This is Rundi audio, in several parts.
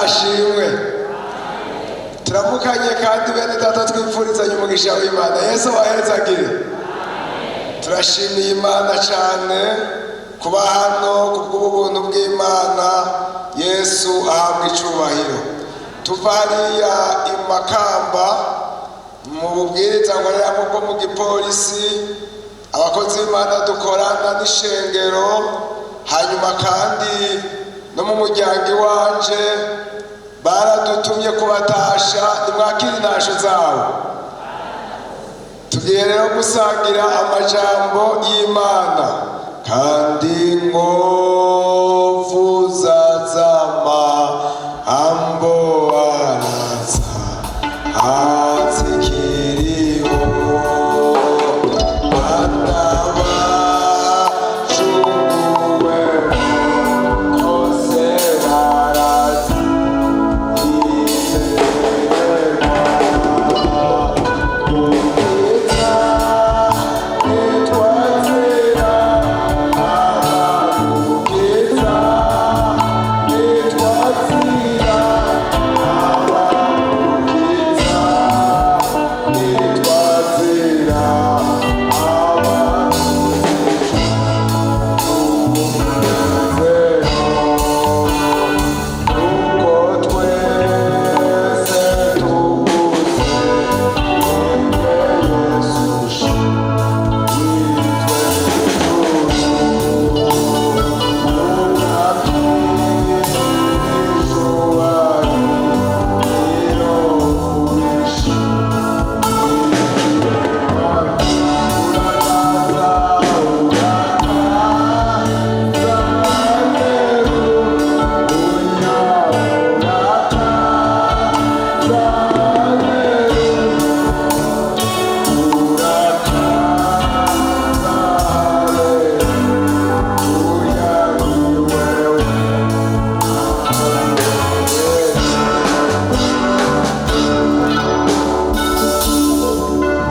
Nashimwe. Turamukanye kandi bene data, twipfurizanye umugisha w'Imana. Yesu abahezagire. Turashimiye Imana cyane kuba hano kubw'ubuntu bw'Imana. Yesu ahabwa icubahiro. Tuva hariya i Makamba mu bubwiriza nkoreramo bwo mu gipolisi, abakozi b'Imana dukorana n'ishengero, hanyuma kandi no mu muryango iwanje baradutumye kubatasha. Nimwakira intasho zabo. Tugiye rero gusangira amajambo y'Imana. Kandi inkovu zazama ambo araza azikiriho, bana bacunguwe bose barazi. Twese tuguze Yesu.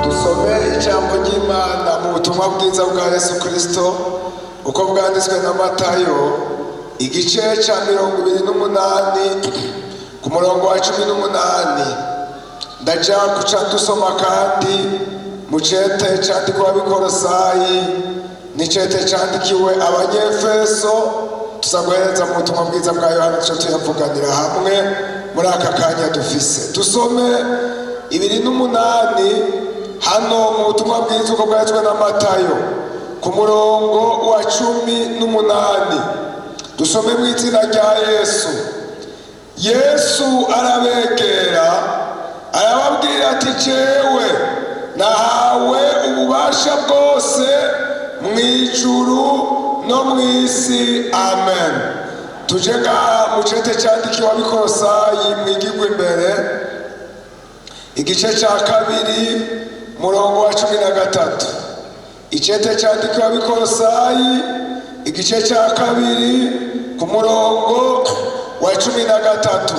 Dusome ijambo ry'Imana mu butumwa bwiza bwa Yesu Kirisito uko bwanditswe na Matayo, igice cya 28, ku murongo wa 18. Ndaja kuca dusoma kandi mu cete candikwa Abikorosayi n'icete candikiwe Abanyefeso, tuza guhereza mu butumwa bwiza bwa Yohana, tuca tuyavuganira hamwe muri aka kanya dufise. Dusome 28 hano mu butumwa bwiza uko bwanditswe na Matayo, ku murongo wa 18. Dusome mu izina rya Yesu. Yesu arabegera, arababwira ati: "Jewe nahawe ububasha bwose mu ijuru no mu isi." Amen. Tuje ngaha mu cete cyandikiwe Abikorosayi, mwigirwa imbere, igice cya kabiri, murongo wa 13. Icete cyandikiwe Abikorosayi, igice cya kabiri, ku murongo wa 13.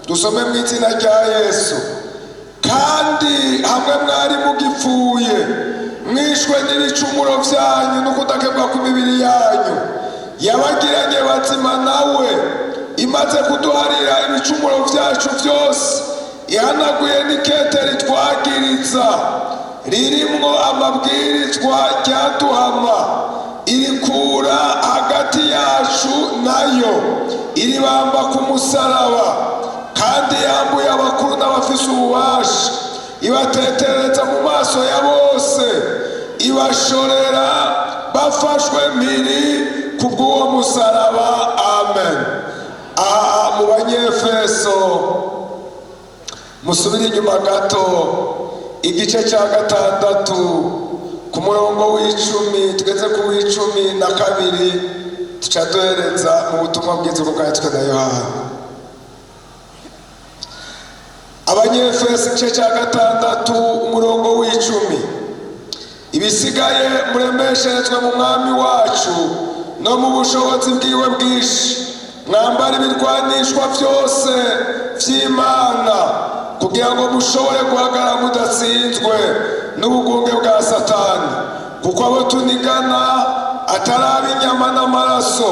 Dusome mu izina rya Yesu. Kandi hamwe mwari mugipfuye, mwishwe n'ibicumuro byanyu no kudakebwa kw'imibiri yanyu, yabagiranye bazima nawe, imaze kuduharira ibicumuro byacu byose, ihanaguye n'ikete ritwagiriza ririmwo amabwirizwa ryaduhama, irikura hagati yacu nayo, iribamba ku musaraba. Kandi yambuye abakuru n'abafise ububasha, ibatetereza mu maso ya bose, ibashorera bafashwe mpiri ku bw'uwo musaraba. Amen. Aha mu Banyefeso, musubire inyuma gato, igice cya gatandatu, ku murongo w'10, tugeze ku w'12, tuca duhereza mu butumwa bwiza uko bwanditswe na Yohana. Abanyefeso, igice cya gatandatu, umurongo w'10: "Ibisigaye muremesherezwe mu Mwami wacu no mu bushobozi bwiwe bwinshi, mwambara ibirwanishwa byose by'Imana, kugira ngo mushobore guhagarara mudatsinzwe n'ubugunge bwa Satani. Kuko abo tunigana atari ab'inyama n'amaraso,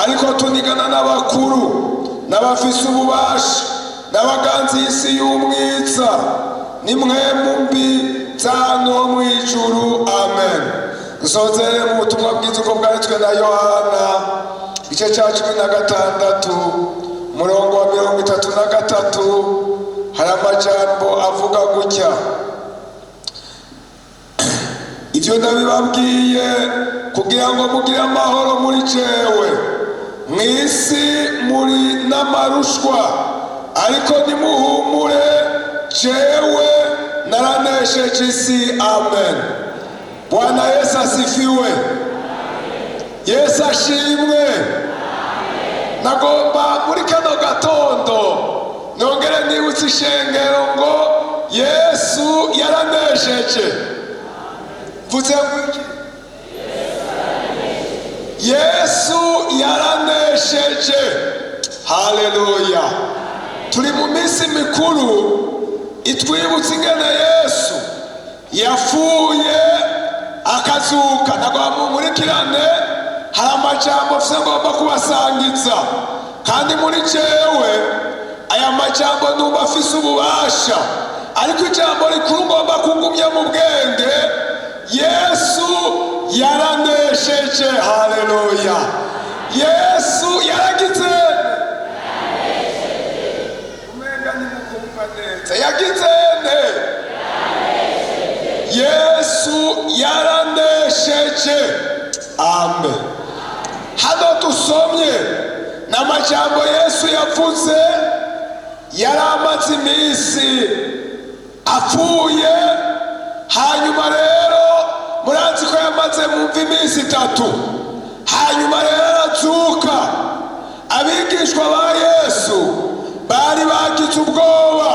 ariko tunigana n'abakuru." N'abafise ububasha n'abaganzi y'isi y'umwitsa n'impwemu mbi z'ahantu ho mu ijuru. Amen. Nsozere mu butumwa bwiza uko bwanditswe na Yohana, igice cya 16, umurongo wa 33. Hari amajambo avuga gutya: "Ibyo ndabibabwiye kugira ngo mugire amahoro muri jewe. Mu isi muri n'amarushwa, ariko nimuhumure, jewe naranesheje isi." Amen. Bwana Yesu asifiwe. Yesu ashimwe. Nagomba muri kano gatondo nongere nibutse ishengero ngo Yesu yaranesheje. Mvuze ngo iki? Yesu yaranesheje. Haleluya! Turi mu minsi mikuru itwibutsa ingene Yesu yapfuye akazuka. Nagomba munkurikirane, hari amajambo mfise ngomba kubasangiza, kandi muri jewe aya majambo numva afise ububasha. Ariko ijambo rikuru ngomba kugumya mu bwenge: Yesu yaranesheje. Haleluya! Yesu yaragize, umenga ntimukumva neza. Yagize nte? Yesu yaranesheje. Amen. Hano dusomye ni amajambo Yesu yavuze yari amaze iminsi apfuye. Hanyuma rero murazi ko yamaze mumva iminsi 3, hanyuma rero arazuka. Abigishwa ba Yesu bari bagize ubwoba,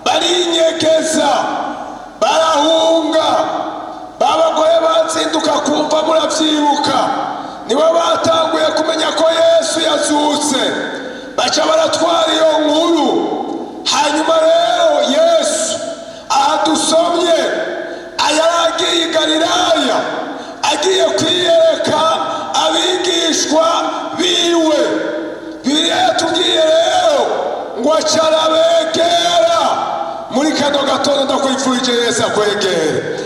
barinyegeza, barahunga. Babagore bazinduka kumva, murabyibuka, nibo batanguye kumenya ko Yesu yazutse, baca baratwara iyo nkuru. Hanyuma rero Yesu aha dusomye yari agiye i Galilaya, agiye kwiyereka abigishwa biwe. Bibiliya yatubwiye rero ngo aca arabegera. Muri kano gatondo ndakwifurije Yesu akwegere.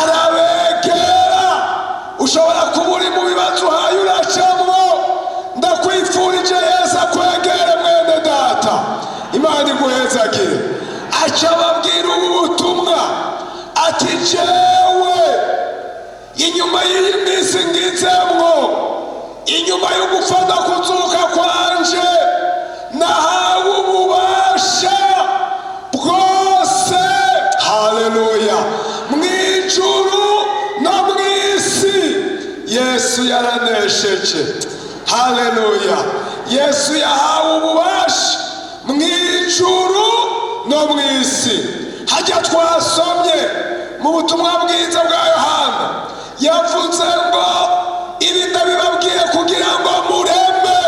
Arabegera. Ushobora kuba uri mu bibazo uhaye uracamwo, ndakwifurije Yesu akwegere. Mwene data, Imana iguhezagire. Aca ababwira ubu butumwa ati: "Jewe inyuma y'iyi minsi ngizemwo, inyuma yo gufata kuzuka kwanje, nahawe ububasha bwose, haleluya, mu ijuru no mu isi." Yesu yaranesheje. Haleluya! Yesu yahawe ububasha mu ijuru no mu isi. Hajya twasomye mu butumwa bwiza bwa Yohana, yavuze ngo: "Ibi ndabibabwiye kugira ngo mureme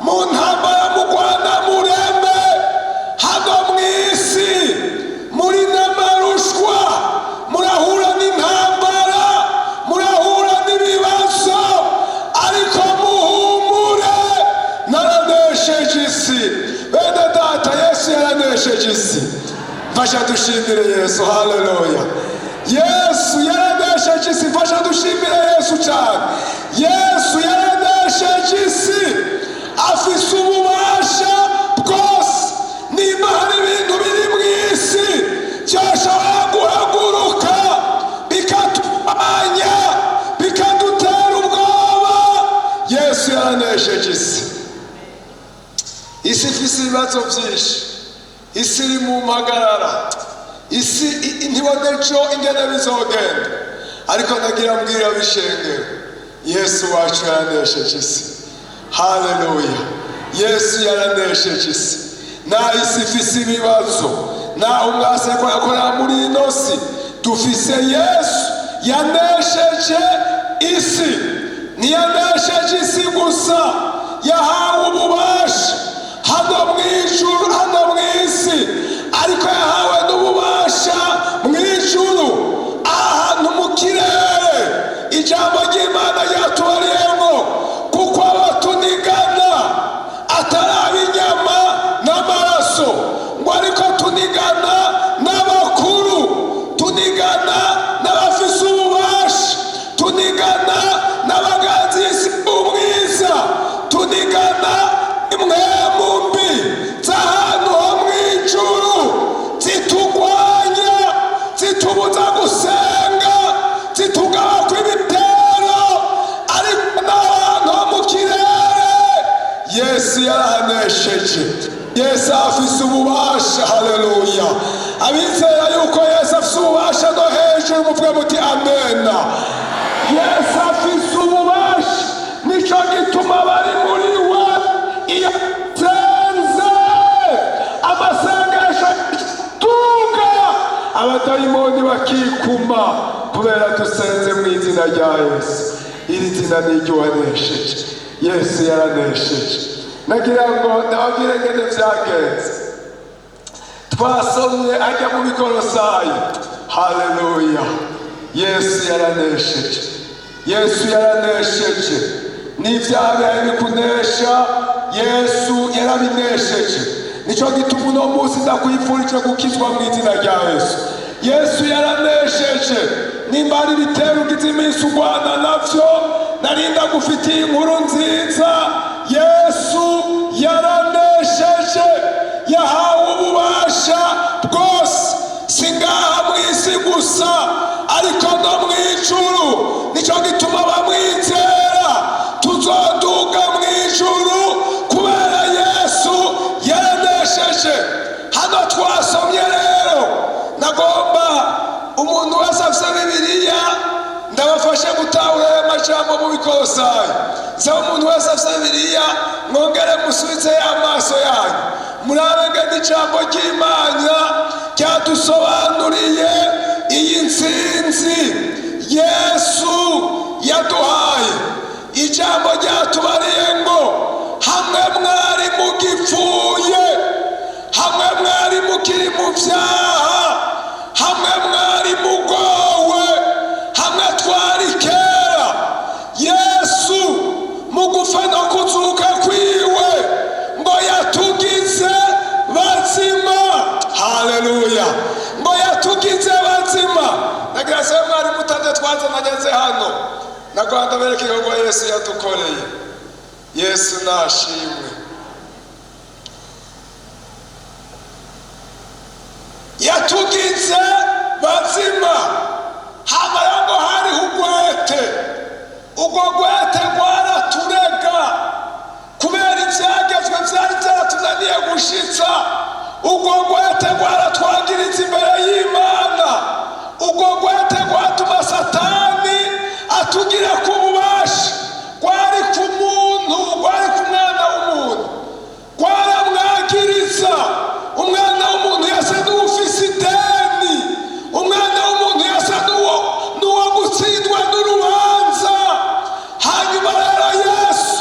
mu ntambara mugwana, mureme hano mu isi muri n'amarushwa, murahura n'intambara, murahura n'ibibazo, ariko muhumure, naranesheje isi." Bene data, Yesu yaranesheje isi. Mfasha dushimire Yesu. Haleluya! Yesu yaranesheje isi. Mfasha dushimire Yesu cyane. Yesu yaranesheje isi, afise ububasha bwose. Nimba hari ibintu biri mu isi byashobora guhaguruka bikatubanya, bikadutera ubwoba, Yesu yaranesheje isi. Isi ifise ibibazo byinshi, isi iri mu mpagarara, isi ntibone ejo ingene bizogenda. Ariko ndagira mbwira bishengero, Yesu wacu yaranesheje isi. Haleluya! Yesu yaranesheje isi. Naho isi ifise ibibazo, naho umwasi ariko yakorera muri ino si, dufise Yesu yanesheje isi. Ntiyanesheje isi gusa, yahawe ububasha hano mu ijuru, hano mu isi, ariko yahawe n'ububasha mu ijuru, ahantu mu kirere. Ijambo ry'Imana ryatubariyemo kuko abatunigana atari. Tunigana n'abaganzi y'isi umwiza, tunigana impwemu mbi z'ahantu ho mu ijuru, zitugwanya, zitubuza gusenga, zitugaba kw'ibitero, ariko n'ahantu ho mu kirere Yesu yarahanesheje. Yesu afise ububasha. Haleluya! Abizera yuko Yesu afise ububasha no hejuru, muvuge muti amena. Yesu afise ububasha, nico gituma bari muri we iyo asenze, amasengesho tuga abadayimoni bakikuma, kubera dusenze mu izina rya Yesu. Iri zina ni iry'uwanesheje. Yesu yaranesheje. Nagira ngo ndababwire ngene vyagenze. Twasomye ajya mu Bikorosayi. Haleluya! Yesu yaranesheje, Yesu yaranesheje. N'ibyaha byawe bikunesha, Yesu yarabinesheje. Nicyo gituma uno munsi ndakwifurije gukizwa mu izina rya Yesu. Yesu yaranesheje. Nimba ari ibitero ugize iminsi urwana navyo, narinda gufitiye inkuru nziza: Yesu yaranesheje, yahawe ububasha bwose, si ngaha mu isi gusa, ariko no mu ijuru. Nicyo gituma bamwizera tuzoduga mu ijuru, kubera Yesu yaranesheje. Hano twasomye rero, nagomba umuntu wese afite Bibiliya ndabafashe gutahura aya majambo mu Bikorosayi. Saba umuntu wese afite Bibiliya, mwongere musubize amaso yanyu, murabe ngene ijambo ry'Imana ryadusobanuriye iyi ntsinzi Yesu yaduhaye. Ijambo ryatubariye ngo hamwe mwari mugipfuye, hamwe mwari mukiri mu byaha, hamwe mwari mugowe, hamwe twari kera, Yesu mu gupfa no kuzuka kwiwe ngo yatugize bazima. Haleluya! Ngo yatugize bazima. Nagira se mwari mutande twaza nageze hano, nagwanda bereka igikorwa Yesu yadukoreye. Yesu nashimwe. Yatugize bazima. Hamara ngo hariho ugwete, ubwo gwete rwaraturega kubera ibyagezwe byari byaratunaniye gushitsa. Ubwo gwete rwaratwagiriza imbere y'Imana. Ubwo gwete rwatuma Satani atugira ku bubasha. Rwari ku muntu, rwari ku mwana w'umuntu, rwaramwagiriza. Umwana w'umuntu yasa n'uwufise ideni, umwana w'umuntu yasa n'uwo gutsindwa n'urubanza. Hanyuma rero Yesu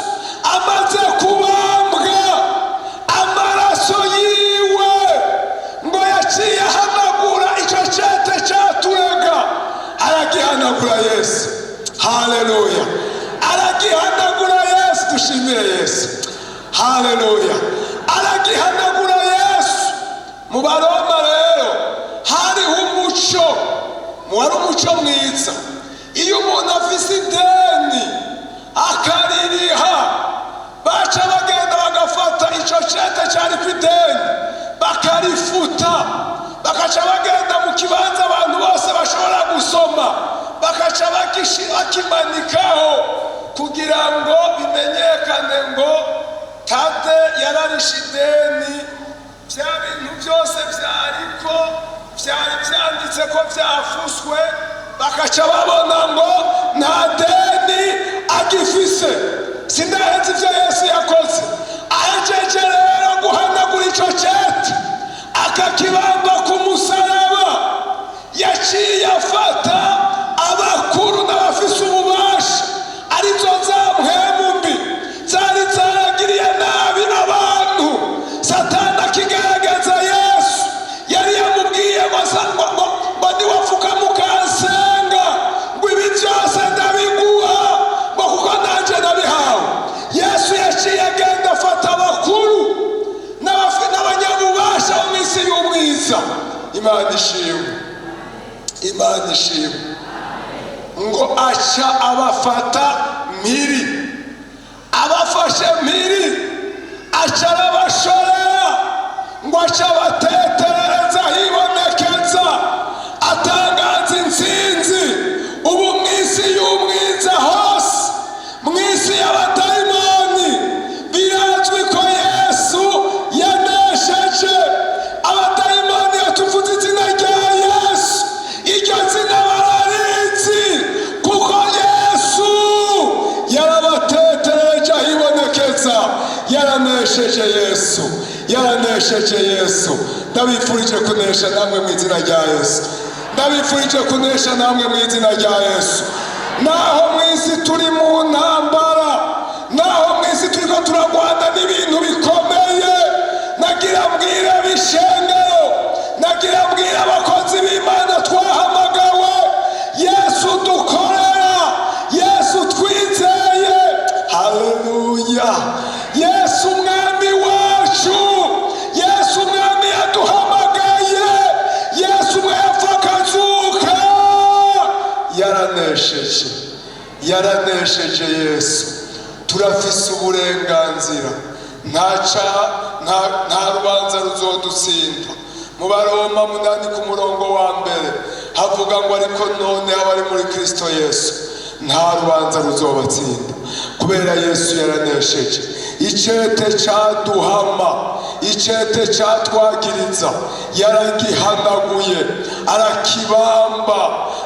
amaze kubambwa, amaraso yiwe ngo yaciye ahanagura icyo cete cyaturega, aragihanagura Yesu. Haleluya! Aragihanagura Yesu. Dushimire Yesu. Haleluya! Aragihanagura Yesu. Mu Baroma rero hariho umuco, wari umuco mwiza. Iyo umuntu afise ideni akaririha, baca bagenda bagafata ico cete cyari ku ideni bakarifuta, bakaca bagenda mu kibanza abantu bose bashobora gusoma, bakaca bakimanikaho kugira ngo bimenyekane ngo Tate yararishe ideni. Bya bintu byose byariko byari byanditse ko byafuswe, bakaca babona ngo nta deni agifise. Sindahetse ibyo Yesu yakoze. Ahejeje rero guhanagura ico cete akakibamba ku musaraba, yaciye afata abakuru n'abafise ububasha, arizo za mpwemu mbi zari zaragiriye nabi abantu. Satani akigaragaza Yesu, yari yamubwiye ngo ngo niwapfukama ukansenga, ngo ibi byose ndabiguha, ngo kuko nanjye nabihawe. Yesu yaciye agenda afata abakuru n'abanyabubasha bo mu isi y'umwiza. Imana ishimwe, Imana ishimwe. Ngo aca abafata mpiri, abafashe mpiri aca arabashorera, ngo aca abateterereza hibonekeza, atangaza intsinzi. Ubu mu isi y'umwiza hose, mu isi y'abadayimoni, birazwi ko Yesu yanesheje abadayimoni. Iyo tuvuze izina rya Yesu, iryo zina bararizi, kuko Yesu yarabatetereje ahibonekeza. Yaranesheje Yesu, yaranesheje Yesu. Ndabifurije kunesha namwe mu izina rya Yesu. Ndabifurije kunesha namwe mu izina rya Yesu. Naho mu isi turi mu ntambara, naho mu isi turiko turagwana n'ibintu bikomeye, nagira mbwira b'ishengero, nagira mbwira abakozi b'Imana twahamagawe, Yesu dukorera, Yesu twizeye, haleluya, Yesu Umwami wacu, Yesu Umwami yaduhamagaye, Yesu umwe yapfa akazuka, yaranesheje, yaranesheje Yesu. Turafise uburenganzira, nta rubanza ruzodutsinda. Mu Baroma 8 ku murongo wa 1 havuga ngo: "Ariko none abari muri Kristo Yesu nta rubanza ruzobatsinda," kubera Yesu yaranesheje. Icete caduhama, icete catwagiriza, yaragihanaguye, arakibamba,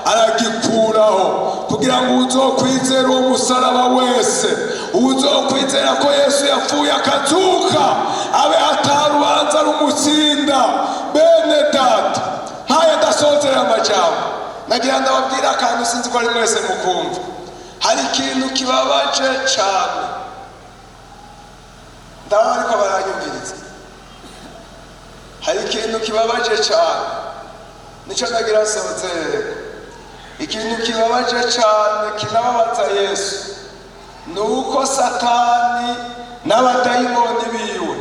aragikuraho, kugira ngo uzokwizera uwo musaraba wese, uzokwizera ko Yesu yapfuye akazuka, abe atarubanza rumutsinda. Bene data, nk'aya ndasozera amajambo, nagira ndababwira akantu, sinzi ko ari mwese mukumva. Hari ikintu kibabaje cyane, ndabona ariko baranyumviriza. Hari ikintu kibabaje cyane, nicyo nagira nsozere. Ikintu kibabaje cyane kinababaza Yesu ni uko Satani n'abadayimoni biwe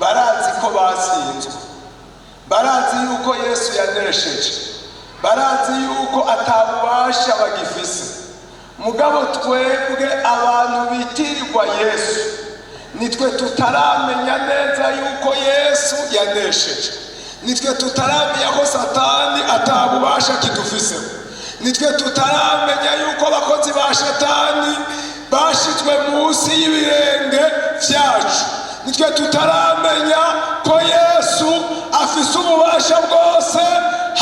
barazi ko batsinzwe, barazi yuko Yesu yanesheje, barazi yuko atabubasha bagifise. Mugabo twebwe abantu bitirirwa Yesu nitwe tutaramenya neza yuko Yesu yanesheje, nitwe tutaramenya ko Satani atabubasha kidufiseho, nitwe tutaramenya yuko abakozi ba Shetani bashizwe munsi y'ibirenge vyacu, nitwe tutaramenya ko Yesu afise ububasha bwose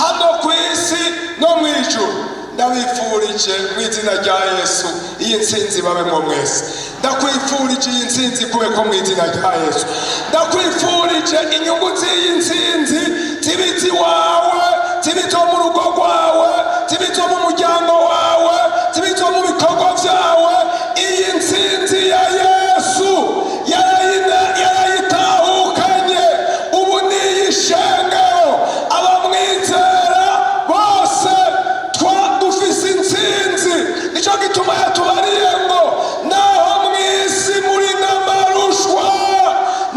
hano ku isi no mu ijuru. Ndabifurije mu izina rya Yesu, iyi ntsinzi babemo mwese. Ndakwifurije iyi ntsinzi kubeko mu izina rya Yesu. Ndakwifurije inyungu z'iyi ntsinzi zibe iwawe, zibe izo mu rugo rwawe, zibe izo mu muryango wawe, zibe izo mu bikorwa byawe. Iyi ntsinzi ya Yesu yarayitahukanye, ubu ni iy'ishengero. Abamwizera bose dufise intsinzi. Nicyo gituma yatubariye ngo: "Naho mu isi muri n'amarushwa,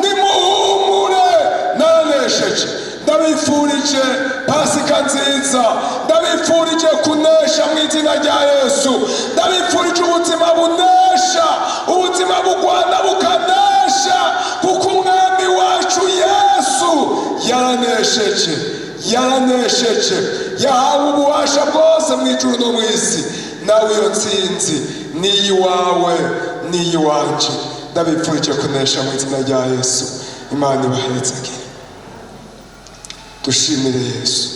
nimuhumure, nanesheje." Ndabifurije Pasika nziza, ndabifurije kunesha mu izina rya Yesu. Ndabifurije ubuzima bunesha, ubuzima bugwana bukanesha, kuko Umwami wacu Yesu yaranesheje, yaranesheje. Yahawe ububasha bwose mu ijuru no mu isi. Nawe iyo ntsinzi ni iyiwawe, ni iyiwanje. Ndabifurije kunesha mu izina rya Yesu. Imana ibahezagire. Dushimire Yesu.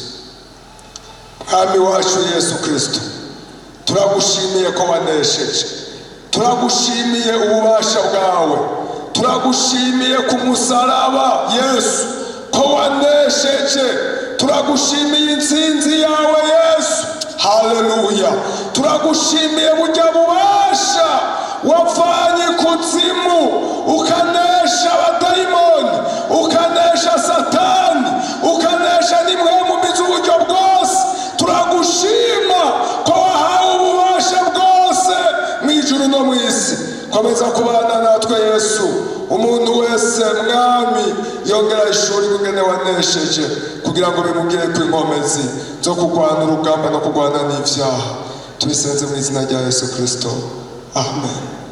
Mwami wacu Yesu Kristo, turagushimiye ko wanesheje, turagushimiye ububasha bwawe, turagushimiye ku musaraba Yesu ko wanesheje, turagushimiye intsinzi yawe Yesu. Haleluya! Turagushimiye burya bubasha wavanye ikuzimu, ukanesha abadayimoni, ukanesha Satani, ukanesha n'impwemu mbi z'uburyo bwose. Turagushima ko wahawe ububasha bwose mu ijuru no mu isi. Komeza kubana natwe Yesu. Umuntu wese, Mwami, yongera ishuri kungene wanesheje, kugira ngo bimugire ku inkomezi zo kurwana urugamba no kurwana n'ivyaha. Tubisenze mu izina rya Yesu Kirisito, amen.